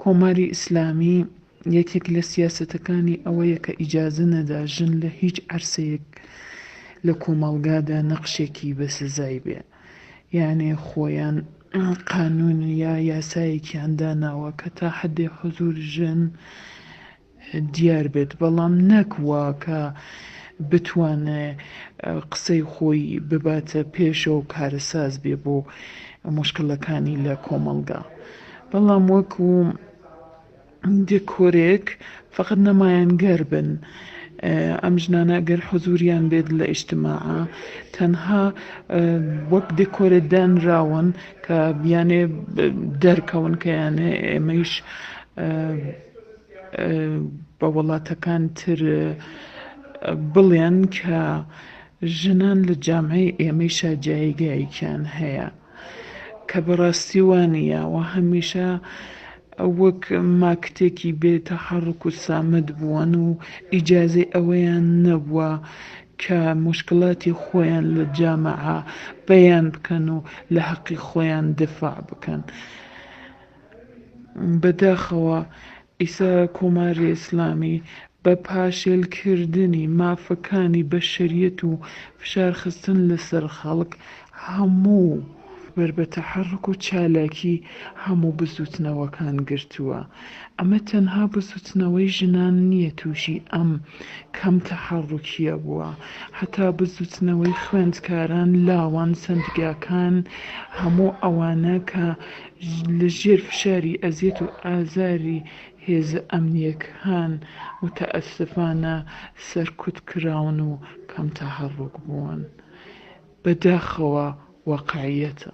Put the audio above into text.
کۆماری ئیسلامی یەکێک لە سیاسەتەکانی ئەوەیە کە ئیجازە نەدا ژن لە هیچ عەرسەیەک لە کۆمەڵگادا نەقشێکی بە سزای بێ. یانێ خۆیان قانوون یا یاسایەکیان داناوە کە تا حەدێ حوزوور ژن دیار بێت، بەڵام نەک وا کە بتوانێ قسەی خۆی بباتە پێشەوە و کارساز بێ بۆ موشکڵەکانی لە کۆمەڵگا. بەڵام وەکوو دێکۆرێک فەقەت نەمایانگەر بن. ئەم ژنانە گەر حزوریان بێت لە ئیجتماعا تەنها وەک دێکۆرێ دانراون کە یانێ دەرکەون کە یانێ ئێمەیش بە وڵاتەکان تر بڵێن کە ژنان لە جامعەی ئێمەیشا جایگایەکیان هەیە. کە بەڕاستی وا نییە و هەمیشە وەک ماکتێکی بێ تەحەڕوک و سامت بوون و ئیجازەی ئەوەیان نەبووە کە موشکڵاتی خۆیان لە جامعە بەیان بکەن و لە هەقی خۆیان دفاع بکەن. بەداخەوە ئیسا کۆماری ئیسلامی بە پاشێل کردنی مافەکانی بەشەریەت و فشار خستن لە سەر خەڵک هەموو بەر بە تەحەڕوک و چالاکی هەموو بزووتنەوەکان گرتووە. ئەمە تەنها بزووتنەوەی ژنان نییە تووشی ئەم کەم تەحەڕوکییە بووە، هەتا بزووتنەوەی خوێندکاران، لاوان، سەندیگاکان، هەموو ئەوانە کە لە ژێر فشاری ئەزیەت و ئازاری هێزە ئەمنییەکان موتەئەسفانە سەرکوت کراون و کەم تەحەڕوک بوون. بەداخەوە واقعیەتە.